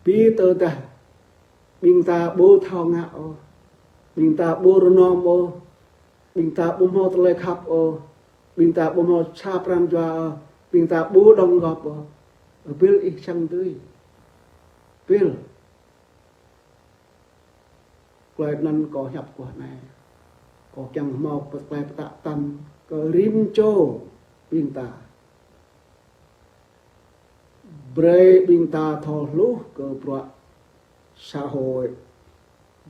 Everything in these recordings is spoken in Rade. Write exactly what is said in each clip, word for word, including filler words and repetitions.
Bi tơdah ƀing ta ƀu thâo ngă ôh, ƀing ta ƀu rơnŏm ôh, ƀing ta ƀu mâo tơlơi khăp ôh, ƀing ta ƀu mâo sa pran jua ôh, ƀing ta ƀu đóng góp ôh, ƀiă ih săng dưi. Ƀiă. Klei anăn kâo hiăp kơ anei. Kâo čiăng mâo klei pơtă tăn kơ rĭm čô ƀing ta. Brei ƀing ta thâo hluh kơ bruă xã hội.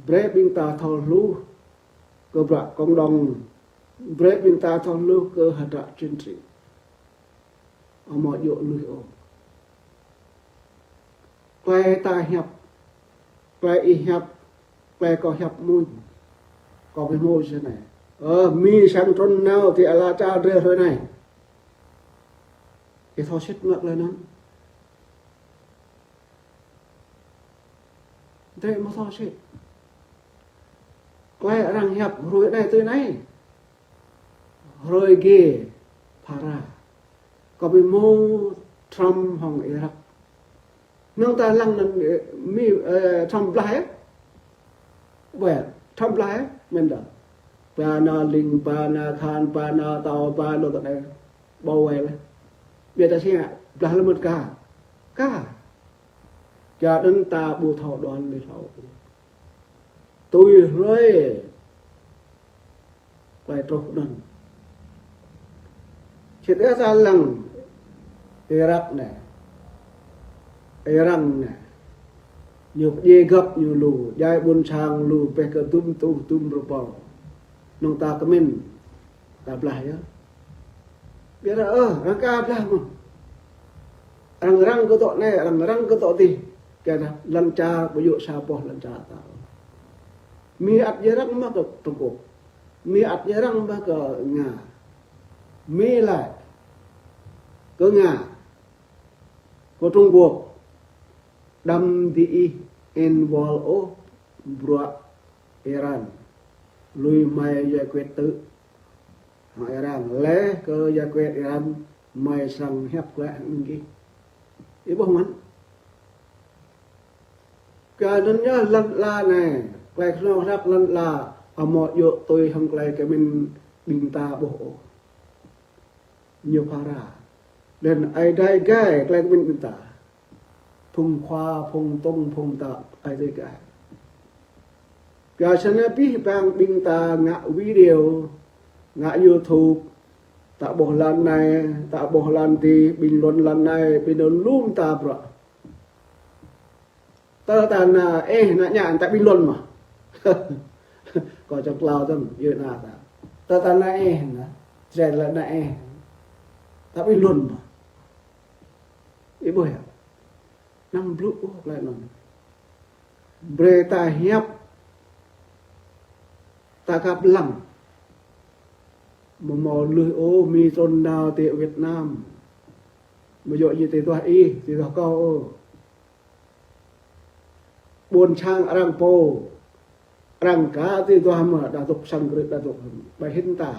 Brei ƀing ta thâo hluh kơ bruă cộng đồng. Brei ƀing ta thâo hluh kơ hdră chính trị. Amâo djŏ lui ôh. Klei ta hiăp, klei ih hiăp, klei kâo hiăp mơ̆n. Kâo bi mâo snei. Ơ, Mi srăng trŭn nao ti ala čar drei hruê anei. Ih thâo sĭt mơ̆ klei anăn? Drei amâo thâo sĭt. Klei arăng hiăp hruê anei tui anei. Hruê gê phara. Kâo bi mâo Trump hŏng Iraq. Năng ta lăng anăn, ơ, Mi, ơ, Trump blah yơh. Ƀiă, Trump blah yơh, mĭn dơ̆. Ba nao ling, ba nao khan, ba nao tâo, ba nao tơ anei. Ƀâo wei leh. Ƀiădah si ngă, blah leh mơ̆ng ka. Ka. Kyuanăn ta ƀu thâo đuăn leh thâo. Tui hluê klei truh anăn. Sĭt dah ta lăng Iraq anei, Iran anei, ñu pơdjiê găp ñu lu, djai ƀuôn sang lu, pĕ kơ dŭm tuh dŭm rơbâo. Năng ta kmĭn, ta blah yơh. Ƀiădah, ơ, arăng ka blah mơh. Arăng răng kơ dŏ anei, arăng răng kơ dŏ dih. Kyuadah lăn čar ƀu djŏ sa boh lăn čar ta. Mi ăt djŏ răng mơh kơ Trung Quốc. Mi ăt djŏ răng mơh kơ Nga. Mi lač kơ Nga, kơ Trung Quốc. Đăm diih involve ôh bruă Iran. Lui hmei giải quyết tơ hŏng Iran, leh kơ giải quyết Iran, hmei srăng hiăp klei hŏng ih. Ih ƀuh mơ̆n. Kyuanăn yơh lăn ala anei, klei knhâo hrăp lăn ala, amâo djŏ tui hŏng klei kmĭn ƀing ta ƀuh ôh. Ñu phara. Leh anăn ai dai gai klei kmĭn ƀing ta. Phung khua, phung tŭng, phung tă, ai tiê ka. Kyua snăn bi bang ƀing ta ngă video, ngă YouTube, ta ƀuh lăn anei, ta ƀuh lăn dih, bình luận lăn anei, bình luận lum ta bruă. Tơ ta nao ih nao ñă ta bình luận mơh. Kâo čŏng klao tăm, yơh nao ta. Tơ ta nao ih nao, čre lăn anei ih. Ta bình luận mơh. Ih ƀuh yơh. Năng blŭ ôh klei anăn. Brei ta hiăp, ta kăp lăng. Amâo mâo lui ôh Mi trŭn nao ti Việt Nam. Amâo djŏ ñu ti duah ih, ti duah kâo ôh. Ƀuôn sang arăng pô, arăng ka ti duah mơh, đa dôk sang krư̆, đa dôk ƀai hĭn ta.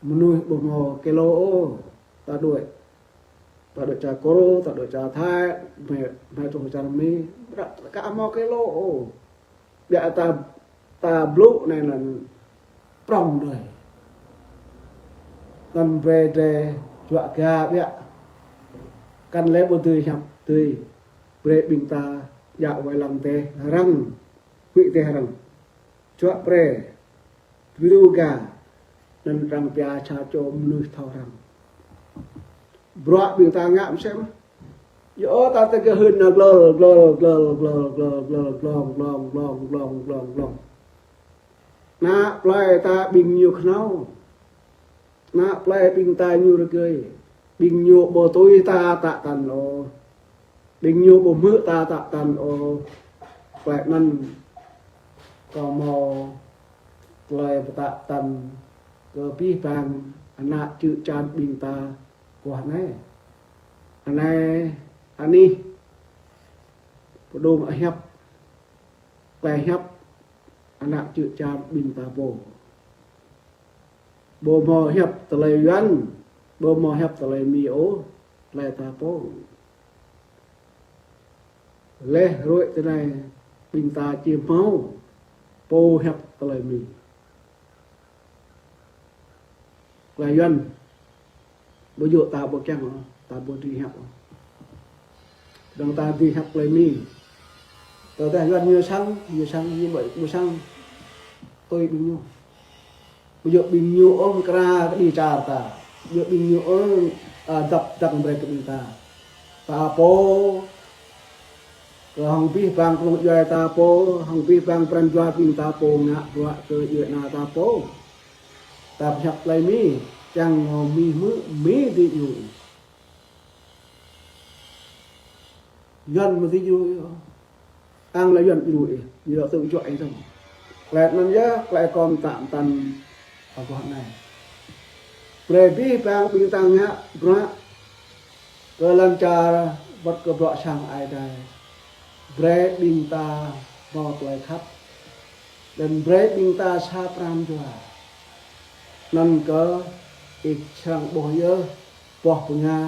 Mnuih ƀu mâo kilo ôh, ta đuĕ. Ta đuĕ čar Kôrô, ta đuĕ čar Thái, hmei, hmei truh čar Mi, ka mâo kilo ôh. Ƀiădah ta, ta blŭ anei anăn prŏng dih. Anăn brei drei juă ga ƀiă. Kăn lĕ ƀu dưi hiăp dưi. Brei ƀing ta djă wai lăng dih răng. Huĭ dih răng. Juă brei. Bi rŭ ga, anăn arăng pia sa čô mnuih thâo răng. Bruă ƀing ta ngă msĕ mơh. Yơh ta tơ kơ hưn nao glŏl, glŏl, glŏl, glŏl, glŏl, glŏl, glŏng, glŏng, glŏng, glŏng, glŏng, glŏng. Ană plei ta ƀing ñu knhâo. Ană plei ƀing ta ñu rơgơi. Ƀing ñu ƀu tui ta tă tăn ôh. Ƀing ñu ƀu hmư̆ ta tă tăn ôh. Klei anăn kâo mâo klei pơtă tăn kơ bi bang ană čư̆ čan ƀing ta kơ anei. Anei, anih, pơdŏng hiăp, klei hiăp, ană čư̆ čan ƀing ta pô. Ƀu mâo hiăp tơlơi Yuăn, ƀu mâo hiăp tơlơi Mi ôh, tơlơi ta pô. Leh ruĕ ti anei ƀing ta či hmâo pô hiăp klei Mi. Klei Yuăn, ƀu djŏ ta ƀu kiăng ôh, ta ƀu dưi hiăp ôh. Dơ̆ng ta dưi hiăp klei Mi. Tơdah Yuăn ñu săng, ñu săng, ñu ƀu, ƀu săng, tui ƀing ñu. Ƀu djŏ ƀing ñu ôh mkra kđi čar ta. Ƀu djŏ ƀing ñu ôh, a, dăp dăng brei kơ ƀing ta. Ta pô, kơ hŏng abih bang knŏng djuê ta pô, hŏng abih bang pran jua ƀing ta pô ngă bruă kơ djuê ana ta pô. Ta hiăp klei Mi, čiăng hŏng Mi hmư̆, Mi dưi djru. Yuăn amâo dưi djru ôh. Ang leh Yuăn djru ih, ñu lŏ tŭ juă ih dơ̆ng. Klei anăn yơh klei kâo mtă mtăn aguah anei. Brei abih bang ƀing ta ngă bruă kơ lăn čar wăt kơ bruă sang Aê Diê. Brei ƀing ta mâo klei khăp. Leh anăn brei ƀing ta sa pran jua. Anăn kơ ih srăng ƀuh yơh boh bnga,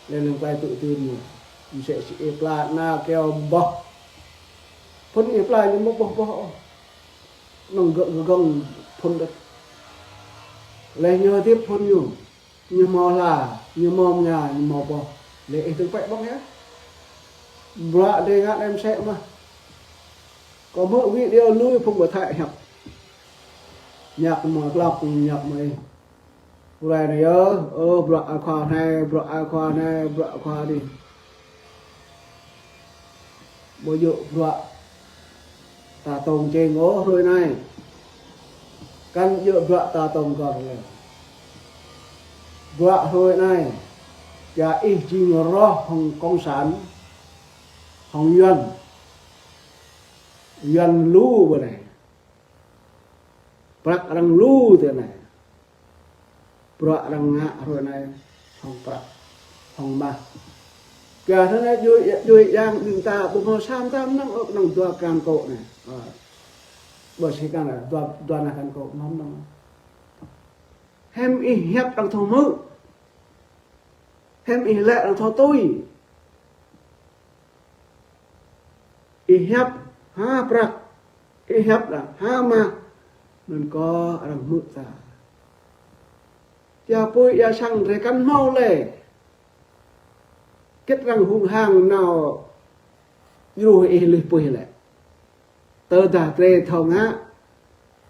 leh anăn klei tŭ dưn ñu. Msĕ si ih pla ana kyâo boh. Phŭn ih pla ñu amâo boh boh ôh. Năng gơ̆ gơ̆ng phŭn đĕt. Leh ñu hdĭp phŭn ñu. Ñu mâo hla, ñu mâo mnga, ñu mâo boh. Leh ih tơ̆ng pĕ ƀơ̆ng yơh. Bruă drei ngă anei msĕ mơh. Kâo hmư̆ video lui phung ƀu thâo hiăp. Ñăk mơ̆ klăk, ñăk mơ̆ ih. Klei anei yơh, ơ, bruă ai khua anei, bruă ai khua anei, bruă ai khua dih. Ƀu djŏ bruă ta tông čing ôh hruê anei. Kăn djŏ bruă ta tông găr leh. Bruă hruê anei, ya ih jing roh hŏng cộng sản, hŏng Yuăn. Yuăn lu ƀơ anei. Prăk arăng lu ti anei. Bruă arăng ngă hruê anei hŏng prăk, hŏng mah. Kyua hruê anei djuê, djuê yang ƀing ta ƀu mâo sa mta mnơ̆ng ôh, knŏng dua kăn kô̆ anei. Ơ. Ƀơ si kăn, dua, dua nah kăn kô̆ mâo mnơ̆ng. Hĕm ih hiăp arăng thâo hmư̆. Hĕm ih lĕ arăng thâo tui. Ih hiăp ha prăk, ih hiăp lah ha mah, anăn kơ arăng hmư̆ ta. Ya pui ya sang drei kăn mâo leh. Kĭt arăng hung hăng nao djru ih lui pui leh. Tơdah drei thâo ngă,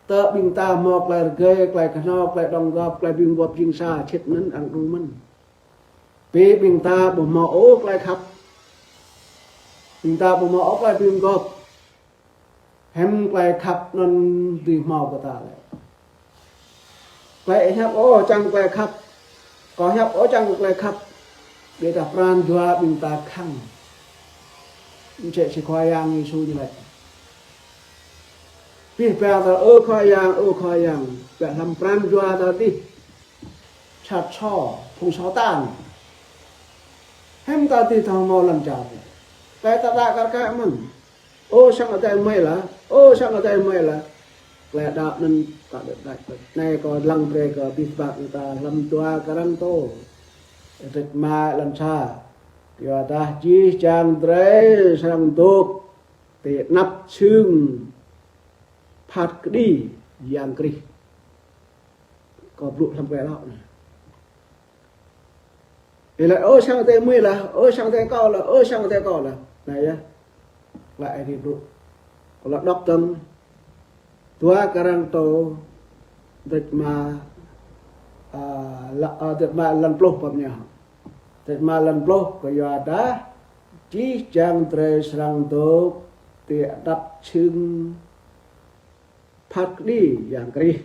tơ ƀing ta mâo klei rgei, klei knhâo, klei đóng góp, klei bi mguôp jing sa čhĭt anăn arăng đru mơ̆n. Bi ƀing ta ƀu mâo ôh klei khăp. Ƀing ta ƀu mâo ôh klei bi mguôp. Hĕm klei khăp anăn dưi mâo kơ ta leh. Klei hiăp ôh čiăng klei khăp. Kâo hiăp ôh čiăng klei khăp. Ƀiădah pran jua ƀing ta khăng. Msĕ si Khua Yang Yêsu ñu lač. Bi pia ta, ơ Khua Yang, ơ Khua Yang. Ƀiădah hlăm pran jua ta dih. Sat so, phung Satan. Hĕm ta dih thâo mâo lăn čar. Klei ta đa kar kaĭ mơ̆n. Ơ sang adei mei lah, ơ sang adei mei lah. Klei đăo anăn ta đuĕ đač. Anei kâo dlăng brei kơ bi sbak ta hlăm dua Kôrantô. Kdrêč êma êlan sa. Kyuadah jih jang drei srăng dôk ti anăp jhưng phat kđi Yang Krist. Kâo blŭ hlăm klei đăo anei. Ih lač, ơ sang adei mei lah, ơ sang adei kâo lah, ơ sang adei kâo lah. Anei yơh. Klei Aê Diê blŭ. Kâo lač đŏk tăm dua Kôrantô, kdrêč êma, a, la, a, kdrêč êma êlan pluh pă mñă. Kdrêč êma êlan pluh, kyuadah jih jang drei srăng dôk ti anăp jhưng phat kđi Yang Krist.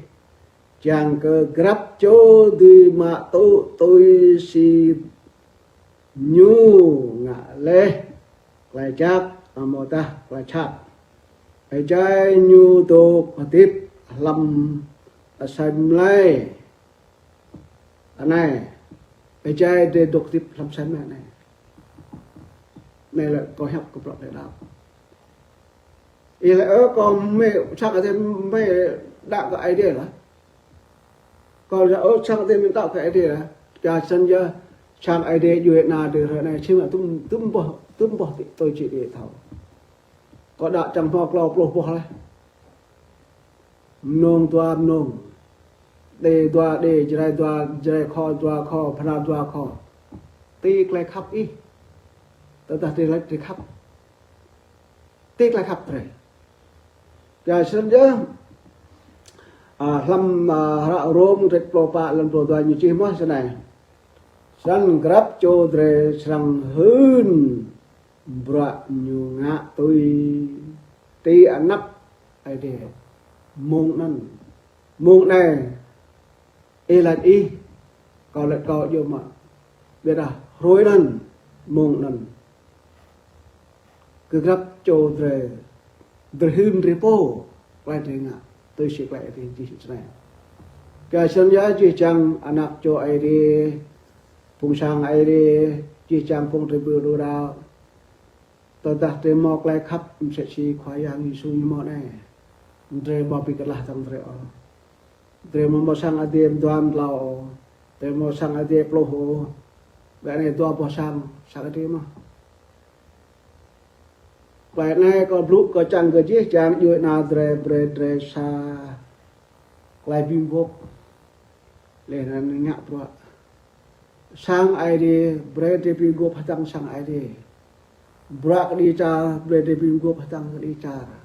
Čiăng kơ grăp čô dưi mă tŭ tui si ñu ngă leh klei jăk amâodah klei jhat. Êjai ñu dôk hdĭp hlăm asei mlei anei. Êjai drei dôk hdĭp hlăm asei mlei anei. Anei lĕ kâo hiăp kơ bruă drei đăo. Ih lač, ơ, kâo mei, sang adei mei đăo kơ Aê Diê lah. Kâo lač, ơ, sang adei mei đăo kơ Aê Diê lah. Kyua snăn yơh sang Aê Diê djuê ana drei hruê anei, čhĭ mă tŭm, tŭm boh, tŭm boh ti Ơ, či đĭ thâo. Kâo đa čiăng hmâo klâo pluh boh leh. Mnông dua mnông. Đê dua đê, Jrai dua, Jrai Kho dua Kho, Bhnar dua Kho. Ti klei khăp ih. Tơdah drei lač drei khăp. Ti klei khăp drei. Kyua snăn yơh. A, hlăm, a, hră Rôm kdrêč pluh pă hlăm pluh dua ñu čih mơh snei. Snăn grăp čô drei srăng hưn bruă ñu ngă tui ti anăp Aê Diê. Mông anăn. Mông anei. Ih lač ih, kâo lač kâo djŏ mă. Ƀiădah hruê anăn, mông anăn. Kơ grăp čô drei, drei hưn drei pô, klei drei ngă, tui si klei Aê Diê čih snei. Kyua snăn yơh jih jang anak čô Aê Diê, phung sang Aê Diê, jih jang phung drei ƀuh đru đăo. Tơdah drei mâo klei khăp msĕ si Khua Yang Yêsu ñu mâo anei. Drei amâo bi klah hdơ̆ng drei ôh. Drei amâo mâo sang adiê mdua mtlâo ôh. Drei amâo mâo sang adiê pluh ôh. Ƀiădah anei dua boh sang, sang adiê mơh. Klei anei kâo blŭ kơ čiăng kơ jih jang djuê ana drei brei drei sa klei bi mguôp. Leh anăn ngă bruă. Sang Aê Diê, brei drei bi mguôp hdơ̆ng sang Aê Diê. Bruă kđi čar, brei drei bi mguôp hdơ̆ng kđi čar.